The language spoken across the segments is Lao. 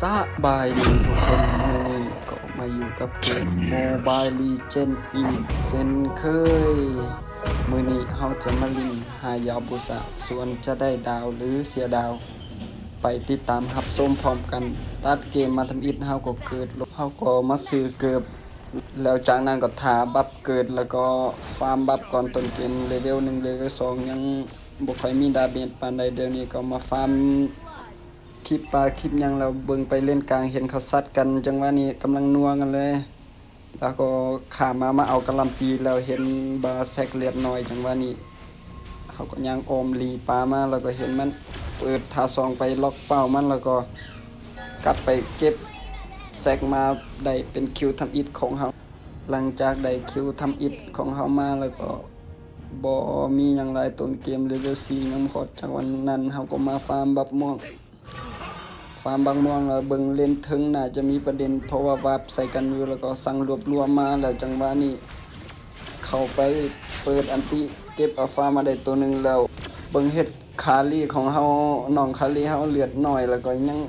ສະບາຍດີທຸກຄົນ, ມື້ນີ້ກໍມາຢູ່ກັບເກມ Mobile Legends ອີກເຊັ່ນເຄີຍ. ມື້ນີ້ເຮົາຈະມາຫຼິ້ນ Hayabusa ສ່ວນຈະໄດ້ດາວ ຫຼື ເສຍດາວ, ໄປຕິດຕາມຮັບຊົມພ້ອມກັນ. ຕັດເກມມາທຳອິດ ເຮົາກໍເກີດ, ເຮົາກໍມາຊື້ເກີບ, ແລ້ວຈາກນັ້ນກໍຖ້າບັບເກີດ ແລ້ວກໍຟາມບັບກ່ອນ. ຕົ້ນເກມເລເວວໜຶ່ງ ເລເວວສອງ ຍັງບໍ່ຄ່ອຍມີດາເມດປານໃດ. ດຽວນີ້ກໍມາຟາມ ຄລິບປາຄລິບຫຍັງ ແລ້ວເບິ່ງໄປເລນກາງ ເຫັນເຂົາສັດກັນ. ຈັງຫວະນີ້ກຳລັງນົວກັນເລີຍ, ແລ້ວກໍຂ້າມມາ ມາເອົາກະຫຼ່ຳປີ ແລ້ວເຫັນບາແຊັກເລືອດໜ້ອຍ. ຈັງຫວະນີ້ເຮົາກໍຍ່າງອ້ອມຫຼີປາມາ ແລ້ວກໍເຫັນມັນເປີດທ່າສອງໄປລັອກເປົ້າມັນ ແລ້ວກໍກັບໄປເກັບແຊັກມາ ໄດ້ເປັນຄິວທຳອິດຂອງເຮົາ. ຫຼັງຈາກໄດ້ຄິວທຳອິດຂອງເຮົາມາ ແລ້ວກໍບໍ່ມີຫຍັງຫຼາຍ. ຕົ້ນເກມເລເວວສີ່ຍັງບໍ່ຮອດ. ຈາກວັນນັ້ນເຮົາກໍມາຟາມບັກມ່ວງ ຟາມບັກມ່ວງ ແລ້ວເບິ່ງເລນເທິງໜ້າຈະມີປະເດັນ ເພາະວ່າວາບໃສ່ກັນຢູ່ ແລ້ວກໍສັ່ງລວບລວມມາ. ແລ້ວຈັງຫວະນີ້ເຂົ້າໄປເປີດອັນຕິ ເກັບອາຟາມາໄດ້ໂຕໜຶ່ງ ແລ້ວເບິ່ງເຮັດຄາຣີຂອງເຮົາ ນ້ອງຄາຣີເຮົາເລືອດໜ້ອຍ ແລ້ວກໍຍັງ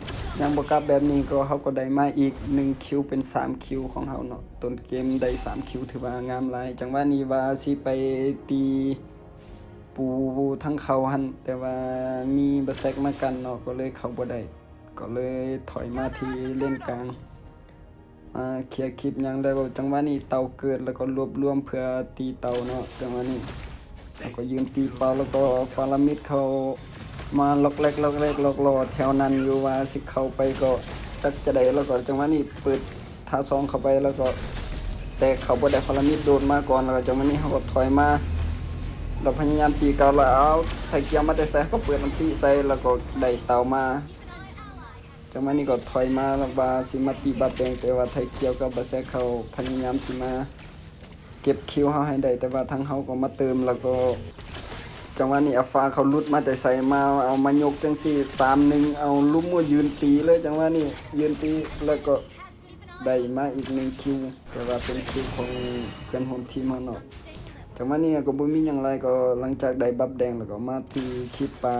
ຍັງບໍ່ກັບ. ແບບນີ້ກໍເຮົາກໍໄດ້ມາອີກໜຶ່ງຄິວ ເປັນສາມຄິວຂອງເຮົາເນາະ. ຕົ້ນເກມໄດ້ສາມຄິວ ຖືວ່າງາມຫຼາຍ. ຈັງຫວະນີ້ວ່າຊິໄປຕີ ປູທາງເຂົ້າຫັ້ນ ແຕ່ວ່າມີບາແຊັກມາກັນເນາະ ກໍເລີຍເຂົ້າບໍ່ໄດ້ ກໍເລີຍຖອຍມາທີ່ເລນກາງ ມາເຄຍຄລິບຫຍັງ. ແລ້ວກໍຈັງຫວະນີ້ເຕົ່າເກີດ ແລ້ວກໍລວບລວມເພື່ອຕີເຕົ່າເນາະ. ຈັງຫວະນີ້ເຮົາກໍຢືນຕີເປົາ ແລ້ວກໍຟາລາມິດເຂົ້າມາລັອກແລັກລັອກແລັກລັອກລໍແຖວນັ້ນຢູ່ ວ່າຊິເຂົ້າໄປກໍຈັກຈະໄດ້. ແລ້ວກໍຈັງຫວະນີ້ເປີດ ທ່າສອງເຂົ້າໄປ ແລ້ວກໍແຕ່ເຂົ້າບໍ່ໄດ້ ພາລາມິດໂດດມາກ່ອນ. ແລ້ວກໍຈັງຫວະນີ້ເຮົາກໍຖອຍມາ ແລ້ວພະຍາຍາມຕີເກົ່າ ແລ້ວເອົາໄທກຽວມາແຕ່ໃສ ເຮົາກໍເປີດອັນຕິໃສ່ ແລ້ວກໍໄດ້ເຕົ່າມາ. ຈັງຫວະນີ້ກໍຖອຍມາ ແລ້ວວ່າຊິມາຕີບັບແດງ ແຕ່ວ່າໄທກຽວກັບບາແຊກເຂົາພະຍາຍາມຊິມາເກັບຄິວເຮົາໃຫ້ໄດ້ ແຕ່ວ່າທາງເຮົາກໍມາເຕີມ ແລ້ວກໍຈັງຫວະນີ້ອາຟາເຂົາຫຼຸດມາແຕ່ໃສ ມາເອົາມາຍົກຈັ່ງຊີ້ ສາມໜຶ່ງ ເອົາລຸມ ໂອ້ ຢືນຕີເລີຍ. ຈັງຫວະນີ້ຢືນຕີ ແລ້ວກໍ ໄດ້ມາອີກໜຶ່ງຄິວ ແຕ່ວ່າເປັນຄິວຂອງເພື່ອນຮ່ວມທີມເຮົາເນາະ. ຈັງຫວະນີ້ກໍບໍ່ມີຫຍັງຫຼາຍ ກໍຫຼັງຈາກໄດ້ບັບແດງແລ້ວກໍມາຕີຄລິບປາ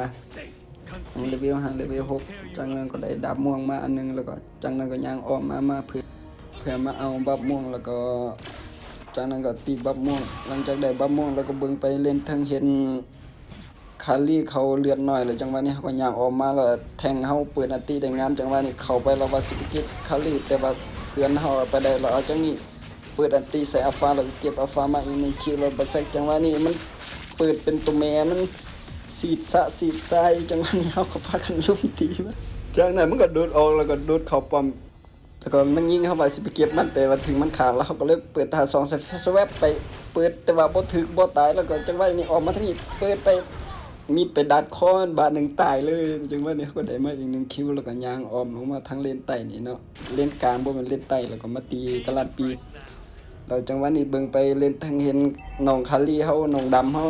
ເລເວວຫ້າ ເລເວວຫົກ ຈາກນັ້ນກໍໄດ້ດາບມ່ວງມາອັນໜຶ່ງ ແລ້ວກໍຈາກນັ້ນກໍຍ່າງອ້ອມມາ ມາເພື່ອ ເພື່ອມາເອົາບັບມ່ວງ ແລ້ວກໍຈາກນັ້ນກໍຕີບັບມ່ວງ. ຫຼັງຈາກໄດ້ບັບມ່ວງແລ້ວກໍເບິ່ງໄປເລນເທິງ ເຫັນ ຄາຣີເຂົາເລືອດໜ້ອຍ ແລ້ວຈັງຫວະນີ້ເຮົາກໍຍ່າງອອກມາ ແລ້ວແທງເຮົາເປີດອັນຕິໄດ້ງາມ. ຈັງຫວະນີ້ເຂົ້າໄປ ແລ້ວວ່າຊິໄປເກັບຄາຣີ ແຕ່ວ່າເພື່ອນເຮົາໄປໄດ້ ແລ້ວເອົາຈັ່ງນີ້ເປີດອັນຕິໃສ່ອາຟາ ແລ້ວກໍເກັບອາຟາມາອີກໜຶ່ງຄິວ ແລ້ວບາແຊັກ ຈັງຫວະນີ້ມັນເປີດເປັນໂຕແມ່ ມັນສີດສະສີດຊາຍ. ຈັງຫວະນີ້ເຮົາກໍພາກັນລຸມຕີມັນ ຈາກນັ້ນມັນກໍໂດດອອກ ແລ້ວກໍໂດດເຂົ້າປ້ອມ ແລ້ວກໍມັນຍິງເຮົາວ່າຊິໄປເກັບມັນ ແຕ່ວ່າຖືກມັນຂ້າງ ແລ້ວເຮົາກໍເລີຍເປີດທ່າສອງໃສ່ ສະແວັບໄປເປີດ ແຕ່ວ່າບໍ່ຖືກ ບໍ່ຕາຍ. ແລ້ວກໍຈັງຫວະນີ້ອອກມາທາງນີ້ ເປີດໄປມີດໄປດັດຄໍມັນບາດໜຶ່ງ ຕາຍເລີຍ. ຈັງຫວະນີ້ເຮົາກໍໄດ້ມາອີກໜຶ່ງຄິວ ແລ້ວກໍຍ່າງອ້ອມລົງມາທາງເລນໃຕ້ນີ້ເນາະ ເລນກາງ ບໍ່ແມ່ນເລນໃຕ້ ແລ້ວກໍມາຕີກາລັດປີ. ແລ້ວຈັງຫວະນີ້ເບິ່ງໄປເລນເທິງ ເຫັນນ້ອງຄາຣີເຮົາ ນ້ອງດຳເຮົາ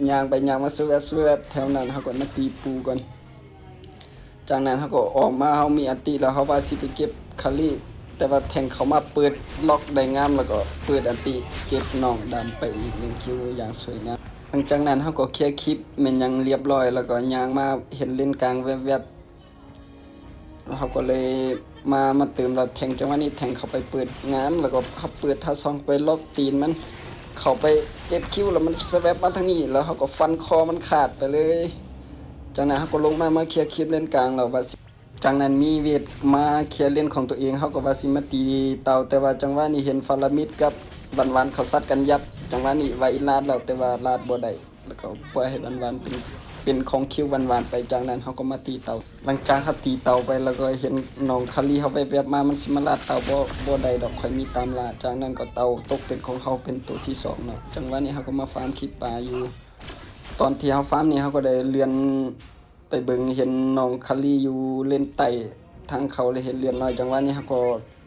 ຍ່າງໄປຍ່າງມາ ສະແວັບ ສະແວັບ ແຖວນັ້ນ ເຮົາກໍມາຕີປູກ່ອນ. ຈາກນັ້ນເຮົາກໍອອກມາ ເຮົາມີອັນຕິແລ້ວ ເຮົາວ່າຊິໄປເກັບຄາຣີ ແຕ່ວ່າແທງເຂົ້າມາເປີດລັອກໄດ້ງາມ ແລ້ວກໍເປີດອັນຕິເກັບນ້ອງດຳໄປອີກໜຶ່ງຄິວຢ່າງສວຍງາມ. ຫຼັງຈາກນັ້ນເຮົາກໍເຄຍຄລິບແມ່ນຫຍັງລຽບຮ້ອຍ ແລ້ວກໍຍ່າງມາເຫັນເລນກາງແວັບໆ ເຮົາກໍເລີຍມາ ມາເຕີມ ແລ້ວແທງ ຈັງຫວະນີ້ແທງເຂົ້າໄປເປີດງາມ ແລ້ວກໍເຮົາເປີດທ່າສອງໄປລັອກຕີນມັນ ເຂົ້າໄປເກັບຄິວ ແລ້ວມັນສະແວັບມາທາງນີ້ ແລ້ວເຮົາກໍຟັນຄໍມັນຂາດໄປເລີຍ. ຈາກນັ້ນເຮົາກໍລົງມາ ມາເຄຍຄລິບເລນກາງ ແລ້ວວ່າຊິ ຈາກນັ້ນມີເວດມາເຄຍເລນຂອງຕົວເອງ ເຮົາກໍວ່າຊິມາຕີເຕົ່າ ແຕ່ວ່າຈັງຫວະນີ້ເຫັນຟາລາມິດກັບຫວານໆເຂົາສັດກັນຍັບ. ຈັງຫວະນີ້ໄວລາດແລ້ວ ແຕ່ວ່າລາດບໍ່ໄດ້ ແລ້ວກໍປ່ອຍໃຫ້ຫວານໆເປັນ ເປັນຂອງຄິວຫວານໆໄປ. ຈາກນັ້ນເຮົາກໍມາຕີເຕົ່າ ຫຼັງຈາກເຮົາຕີເຕົ່າໄປ ແລ້ວກໍເຫັນນ້ອງຄາຣີເຮົາແວບໆມາ ມັນຊິມາລາດເຕົ່າບໍ່ ບໍ່ໄດ້ດອກ ຂ້ອຍມີຕາມລາ. ຈາກນັ້ນກໍເຕົ່າຕົກເປັນຂອງເຮົາເປັນໂຕທີສອງເນາະ. ຈັງຫວະນີ້ເຮົາກໍມາຟາມຄລິບປາຢູ່ ຕອນທີ່ເຮົາຟາມນີ້ ເຮົາກໍໄດ້ເລື່ອນ ໄປເບິ່ງເຫັນນ້ອງຄາຣີຢູ່ເລນໃຕ້ທາງເຂົາ ແລະເຫັນເລືອດນ້ອຍ. ຈັງຫວະນີ້ເຮົາກໍ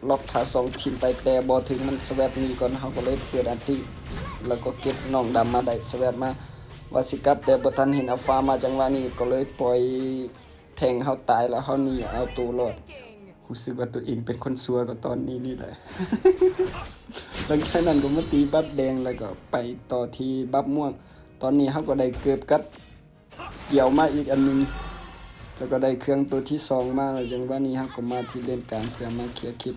ລັອກທ່າສອງຖິ້ມໄປ ແຕ່ບໍ່ຖືກ ມັນສະແວັບໜີກ່ອນ. ເຮົາກໍເລີຍເປີດອັນຕິ ແລ້ວກໍເກັບນ້ອງດຳມາໄດ້ ສະແວັບມາ ວ່າຊິກັບ ແຕ່ບໍ່ທັນເຫັນອາຟາມາ. ຈັງຫວະນີ້ກໍເລີຍປ່ອຍແທງເຮົາຕາຍ ແລ້ວເຮົາໜີເອົາໂຕລອດ. ຮູ້ສຶກວ່າຕົວເອງເປັນຄົນຊົ່ວກໍຕອນນີ້ນີ້ແຫຼະ. ຫຼັງຈາກນັ້ນກໍມາຕີບັບແດງ ແລ້ວກໍໄປຕໍ່ທີ່ບັບມ່ວງ. ຕອນນີ້ເຮົາກໍໄດ້ເກີບກັບ ກຽວມາອີກອັນໜຶ່ງ ແລ້ວກໍໄດ້ເຄື່ອງໂຕທີສອງມາ ແລ້ວຈັງຫວະນີ້ເຮົາກໍມາທີ່ເລນກາງເພື່ອມາເຄຍຄລິບ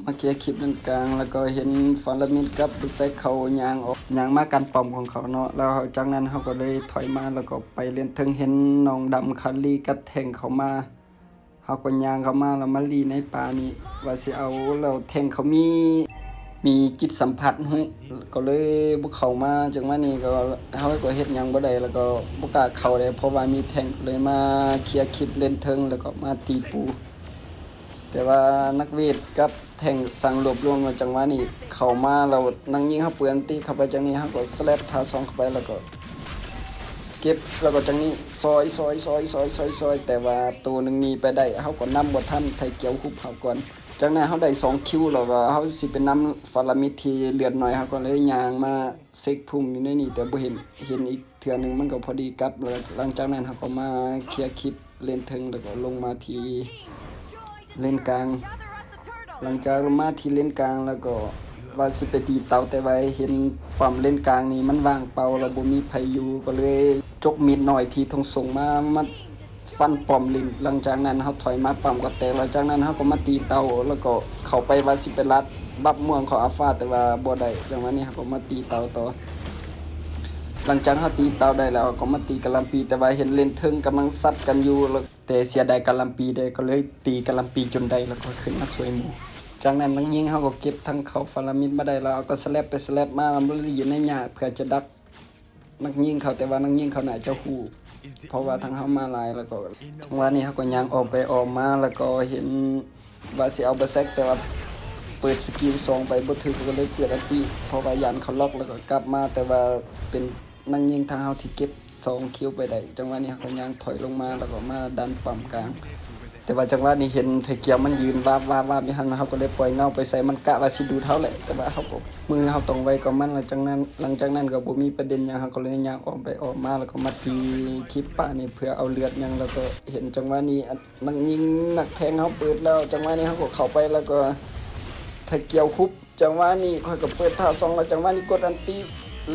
ມາເຄຍຄລິບເລນກາງ ແລ້ວກໍເຫັນຟາລາມິດກັບແຊັກເຂົາຍ່າງອອກ ຍ່າງມາກັນປ້ອມຂອງເຂົາເນາະ ແລ້ວເຮົາ ຈາກນັ້ນເຮົາກໍເລີຍຖອຍມາ ແລ້ວກໍໄປເລນເທິງ ເຫັນນ້ອງດຳຄາລີກັບແທັງເຂົາມາ ເຮົາກໍຍ່າງເຂົ້າມາ ແລ້ວມາລີໃນປ່ານີ້ ວ່າຊິເອົາ ແລ້ວແທັງເຂົາມີ ມີຈິດສຳຜັດຮູ້ ກໍເລີຍບໍ່ເຂົ້າມາ ຈັງຫວະນີ້ກໍເຮົາກໍເຮັດຫຍັງບໍ່ໄດ້ ແລ້ວກໍບໍ່ກ້າເຂົ້າເດ້ ເພາະວ່າມີແທັງ ເລີຍມາເຄຍຄລິບເລນເທິງ ແລ້ວກໍມາຕີປູ ແຕ່ວ່ານັກເວດກັບແທັງສັ່ງລວບລວມ ແລ້ວຈັງຫວະນີ້ເຂົ້າມາ ແລ້ວນັກຍິງເຮົາເປີດອັນຕິເຂົ້າໄປ ຈັ່ງນີ້ເຮົາກໍສະແລັບທ່າສອງເຂົ້າໄປ ແລ້ວກໍເກັບ ແລ້ວກໍຈັ່ງນີ້ຊອຍ ຊອຍ ຊອຍ ແຕ່ວ່າໂຕໜຶ່ງໜີໄປໄດ້ ເຮົາກໍນຳບໍ່ທັນ ໄທກຽວຮຸບເຮົາກ່ອນ ຈາກນັ້ນເຮົາໄດ້ສອງຄິວ ແລ້ວກໍເຮົາຊິໄປນຳຟາລາມິດທີ່ເລືອດໜ້ອຍ ເຮົາກໍເລີຍຍ່າງມາເຊັກພຸ້ມຢູ່ໃນນີ້ ແຕ່ບໍ່ເຫັນ ເຫັນອີກເທື່ອໜຶ່ງ ມັນກໍພໍດີກັບ ແລ້ວຫຼັງຈາກນັ້ນເຮົາກໍມາເຄຍຄລິບ ເລນເທິງ ແລ້ວກໍລົງມາທີ່ເລນກາງ ຫຼັງຈາກລົງມາທີ່ເລນກາງ ແລ້ວກໍວ່າຊິໄປຕີເຕົາ ແຕ່ວ່າເຫັນປ້ອມເລນກາງນີ້ມັນວ່າງເປົ່າ ແລ້ວບໍ່ມີໃຜຢູ່ ກໍເລີຍຈົກເມັດນ້ອຍທີ່ທົ່ງສົ່ງມາ ມາຟັນປ້ອມເລນ ຫຼັງຈາກນັ້ນເຮົາຖອຍມາ ປ້ອມກໍແຕກ ແລ້ວຈາກນັ້ນເຮົາກໍມາຕີເຕົາ ແລ້ວກໍເຂົ້າໄປວ່າຊິໄປລັດບັບມ່ວງຂອງອາຟາ ແຕ່ວ່າບໍ່ໄດ້ ຈັງຫວະນີ້ເຮົາກໍມາຕີເຕົາຕໍ່ ຫຼັງຈາກເຮົາຕີເຕົາໄດ້ແລ້ວ ເຮົາກໍມາຕີກະຫຼ່ຳປີ ແຕ່ວ່າເຫັນເລນເທິງກຳລັງຊັດກັນຢູ່ ແຕ່ເສຍດາຍກະຫຼ່ຳປີເດ້ ກໍເລີຍຕີກະຫຼ່ຳປີຈົນໄດ້ ແລ້ວກໍຂຶ້ນມາຊ່ວຍໝູ່ ຈາກນັ້ນນັກຍິງເຮົາກໍເກັບທັງເຂົາຟາລາມິດມາໄດ້ ແລ້ວເຮົາກໍສະແລັບໄປສະແລັບມາ ແລ້ວມັນຢູ່ໃນຫຍ້າເພື່ອຈະດັກ ນັກຍິງເຂົາ ແຕ່ວ່ານັກຍິງເຂົາໜ້າຈະຮູ້ ເພາະວ່າທາງເຮົາມາຫຼາຍ ແລ້ວກໍຈັງຫວະນີ້ເຮົາກໍຍ່າງອ້ອມໄປອ້ອມມາ ແລ້ວກໍເຫັນວ່າຊິເອົາເບີເຊັກ ແຕ່ວ່າເປີດສະກິວສອງໄປບໍ່ຖືກ ກໍເລີຍເປີດອັນຕິ ເພາະວ່າຢ້ານເຂົາລັອກ ແລ້ວກໍກັບມາ ແຕ່ວ່າເປັນນັກຍິງທາງເຮົາທີ່ເກັບສອງຄິວໄປໄດ້ ຈັງຫວະນີ້ເຮົາກໍຍ່າງຖອຍລົງມາ ແລ້ວກໍມາດັນປ້ອມກາງ ແຕ່ວ່າຈັງຫວະນີ້ເຫັນໄທກຽວມັນຢືນວາບໆໆຢູ່ຫັ້ນ ເຮົາກໍເລີຍປ່ອຍເງົາໄປໃສ່ມັນ ກະວ່າຊິດູດເຮົາແຫຼະ ແຕ່ວ່າເຮົາກໍ ມືເຮົາຕ້ອງໄວກວ່າມັນ ຫຼັງຈາກນັ້ນ ຫຼັງຈາກນັ້ນກໍບໍ່ມີປະເດັນຫຍັງ ເຮົາກໍເລີຍຍ່າງອ້ອມໄປອ້ອມມາ ແລ້ວກໍມາຕີຄລິບປ່ານີ້ເພື່ອເອົາເລືອດຫຍັງ ແລ້ວກໍເຫັນຈັງຫວະນີ້ ອັນ ນັກຍິງນັກແທງເຮົາເປີດແລ້ວ ຈັງຫວະນີ້ເຮົາກໍເຂົ້າໄປ ແລ້ວກໍໄທກຽວຄຸບ ຈັງຫວະນີ້ຂ້ອຍກໍເປີດທ່າສອງ ແລ້ວຈັງຫວະນີ້ກົດອັນຕິ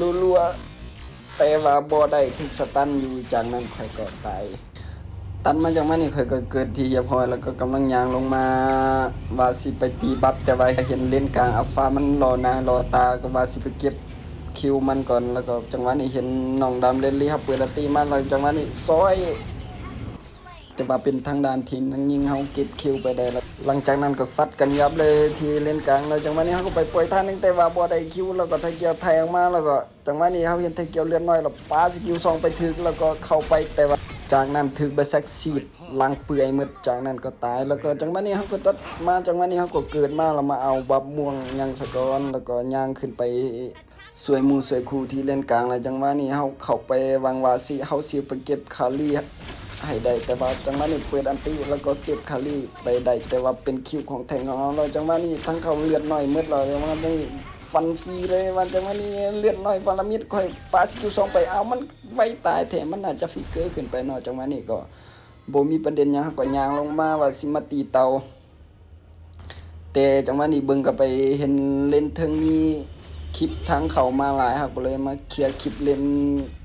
ລັວໆ ແຕ່ວ່າບໍ່ໄດ້ ຖືກສະຕັນຢູ່ ຈາກນັ້ນຂ້ອຍກໍຕາຍ ຕັນມາ ຈັງຫວະນີ້ຂ້ອຍກໍເກີດທີ່ຮຽບຮ້ອຍ ແລ້ວກໍກຳລັງຍ່າງລົງມາ ວ່າຊິໄປຕີບັບ ແຕ່ວ່າເຫັນເລນກາງອາຟາມັນລໍໜ້າລໍຕາ ກໍວ່າຊິໄປເກັບຄິວມັນກ່ອນ ແລ້ວກໍຈັງຫວະນີ້ເຫັນນ້ອງດຳເລນລີເຮົາເປີດອັນຕິມາ ແລ້ວຈັງຫວະນີ້ຊອຍ ແຕ່ວ່າເປັນທາງດ້ານທີ່ນັກຍິງເຮົາເກັບຄິວໄປໄດ້ ແລ້ວຫຼັງຈາກນັ້ນກໍຊັດກັນຍັບເລີຍທີ່ເລນກາງ ແລ້ວຈັງຫວະນີ້ເຮົາກໍໄປປ່ອຍທ່າໜຶ່ງ ແຕ່ວ່າບໍ່ໄດ້ຄິວ ແລ້ວກໍໄທກຽວໄຖອອກມາ ແລ້ວກໍ ຈັງຫວະນີ້ເຮົາເຫັນໄທກຽວເລືອດນ້ອຍ ແລ້ວປາສະກິວສອງໄປຖືກ ແລ້ວກໍເຂົ້າໄປ ແຕ່ວ່າຈາກນັ້ນຖືກເບີເຊັກສີດລ້າງເປື່ອຍໝົດ ຈາກນັ້ນກໍຕາຍ ແລ້ວກໍຈັງຫວະນີ້ເຮົາກໍຕັດມາ ຈັງຫວະນີ້ເຮົາກໍເກີດມາ ແລ້ວມາເອົາບັບມ່ວງຫຍັງສາກ່ອນ ແລ້ວກໍຍ່າງຂຶ້ນໄປຊ່ວຍໝູ່ຊ່ວຍຄູ່ທີ່ເລນກາງ ແລ້ວຈັງຫວະນີ້ເຮົາເຂົ້າໄປຫວັງວ່າຊິ ເຮົາຊິໄປເກັບຄາລີໃຫ້ໄດ້ ແຕ່ວ່າຈັງຫວະນີ້ເປີດອັນຕິ ແລ້ວກໍເກັບຄາລີໄປໄດ້ ແຕ່ວ່າເປັນຄິວຂອງແທັງຂອງເຮົາ ແລ້ວຈັງຫວະນີ້ທັງເຂົາເລືອດໜ້ອຍໝົດ ແລ້ວຈັງຫວະນີ້ ຟັນຟຣີເລີຍວ່າ ຈັງຫວະນີ້ເລືອດໜ້ອຍຟາລາມິດ ຂ້ອຍປາສະກິວສອງໄປ ເອົາ ມັນໄວຕາຍແທ້ ມັນໜ້າຈະຟິກເກີຂຶ້ນໄປເນາະ ຈັງຫວະນີ້ກໍບໍ່ມີປະເດັນຫຍັງ ເຮົາກໍຍ່າງລົງມາວ່າຊິມາຕີເຕົາ ແຕ່ຈັງຫວະນີ້ເບິ່ງກໍໄປເຫັນເລນເທິງມີຄລິບທາງເຂົ້າມາຫຼາຍ ເຮົາກໍເລີຍມາເຄຍຄລິບເລນ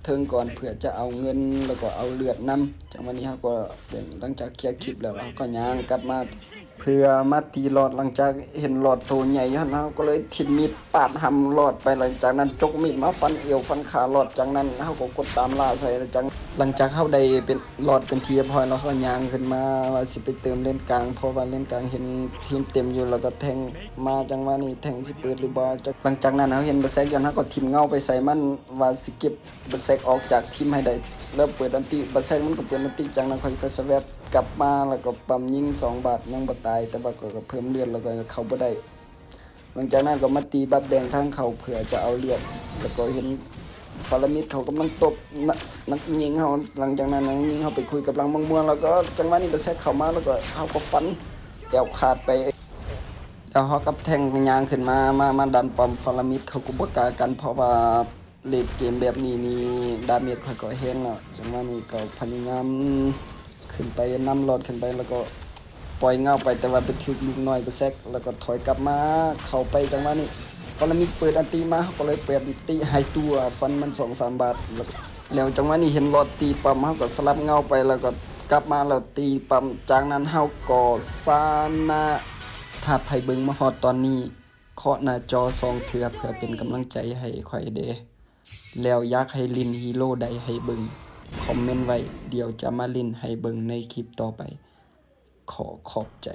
ເທິງກ່ອນ ເພື່ອຈະເອົາເງິນ ແລ້ວກໍເອົາເລືອດນຳ ຈັງຫວະນີ້ເຮົາກໍ ຫຼັງຈາກເຄຍຄລິບແລ້ວ ເຮົາກໍຍ່າງກັບມາ ເພື່ອມາຕີລອດ ຫຼັງຈາກເຫັນລອດໂຕໃຫຍ່ຫັ້ນ ເຮົາກໍເລີຍຖິ້ມມີດປາດຫຳລອດໄປ ຫຼັງຈາກນັ້ນຈົກມີດມາຟັນເອວຟັນຂາລອດ ຈາກນັ້ນເຮົາກໍກົດຕາມລ່າໃສ່ ຫຼັງຈາກ ຫຼັງຈາກເຮົາໄດ້ເປັນລອດເປັນທີ່ຮຽບຮ້ອຍ ແລ້ວເຮົາກໍຍ່າງຂຶ້ນມາວ່າຊິໄປເຕີມເລນກາງ ເພາະວ່າເລນກາງເຫັນທີມເຕັມຢູ່ ແລ້ວກໍແທັງມາ ຈັງຫວະນີ້ແທັງຊິເປີດຫຼືບໍ່ ຫຼັງຈາກນັ້ນເຮົາເຫັນເບີເຊັກ ຍ້ອນເຮົາກໍຖິ້ມເງົາໄປໃສ່ມັນວ່າຊິເກັບ ບັດແຊັກອອກຈາກທີມໃຫ້ໄດ້ ແລ້ວເປີດອັນຕິ ບັດແຊັກມັນກໍເປີດອັນຕິ ຈາກນັ້ນຂ້ອຍກໍສະແວັບກັບມາ ແລ້ວກໍປ້ຳຍິງສອງບາດ ຍັງບໍ່ຕາຍ ແຕ່ວ່າກໍ ກໍເພີ່ມເລືອດ ແລ້ວກໍເຂົ້າບໍ່ໄດ້ ຫຼັງຈາກນັ້ນກໍມາຕີບັບແດງທາງເຂົ້າເພື່ອຈະເອົາເລືອດ ແລ້ວກໍເຫັນພາລາມິດເຂົາກຳລັງຕົບ ນ- ນັກຍິງເຮົາ ຫຼັງຈາກນັ້ນນັກຍິງເຮົາໄປຄຸຍກັບຫຼັງບັກມ່ວງ ແລ້ວກໍຈັງຫວະນີ້ບັດແຊັກເຂົ້າມາ ແລ້ວກໍເຮົາກໍຟັນແອວຂາດໄປ ແລ້ວເຮົາກັບແທັງຍ່າງຂຶ້ນມາ ມາ ມາດັນປ້ອມ ພາລາມິດເຂົາກໍບໍ່ກ້າກັນ ເພາະວ່າ ເລດເກມແບບນີ້ນີ້ ດາເມດຂ້ອຍກໍແຮງແລ້ວ ຈັງຫວະນີ້ກໍພະຍາຍາມຂຶ້ນໄປນຳ ລອດຂຶ້ນໄປ ແລ້ວກໍປ່ອຍເງົາໄປ ແຕ່ວ່າໄປຖືກລູກນ້ອຍກະແຊກ ແລ້ວກໍຖອຍກັບມາເຂົ້າໄປ ຈັງຫວະນີ້ ປະລະມິດເປີດອັນຕິມາ ເຮົາກໍເລີຍເປີດອັນຕິໃຫ້ຕົວະ ຟັນມັນສອງສາມບາດ ແລ້ວ ແລ້ວຈັງຫວະນີ້ເຫັນລອດຕີປ້ອມ ເຮົາກໍສະຫຼັບເງົາໄປ ແລ້ວກໍ ກັບມາແລ້ວຕີປ້ຳ ຈາກນັ້ນເຮົາກໍຊະນະ. ຖ້າໃຜເບິ່ງມາຮອດຕອນນີ້ ເຄາະໜ້າຈໍສອງເທື່ອເພື່ອເປັນກຳລັງໃຈໃຫ້ຂ້ອຍແດ່ ແລ້ວຢາກໃຫ້ຫຼິ້ນຮີໂຣໃດໃຫ້ເບິ່ງ ຄອມເມັນໄວ້ ດຽວຈະມາຫຼິ້ນໃຫ້ເບິ່ງໃນຄລິບຕໍ່ໄປ. ຂໍຂອບໃຈ.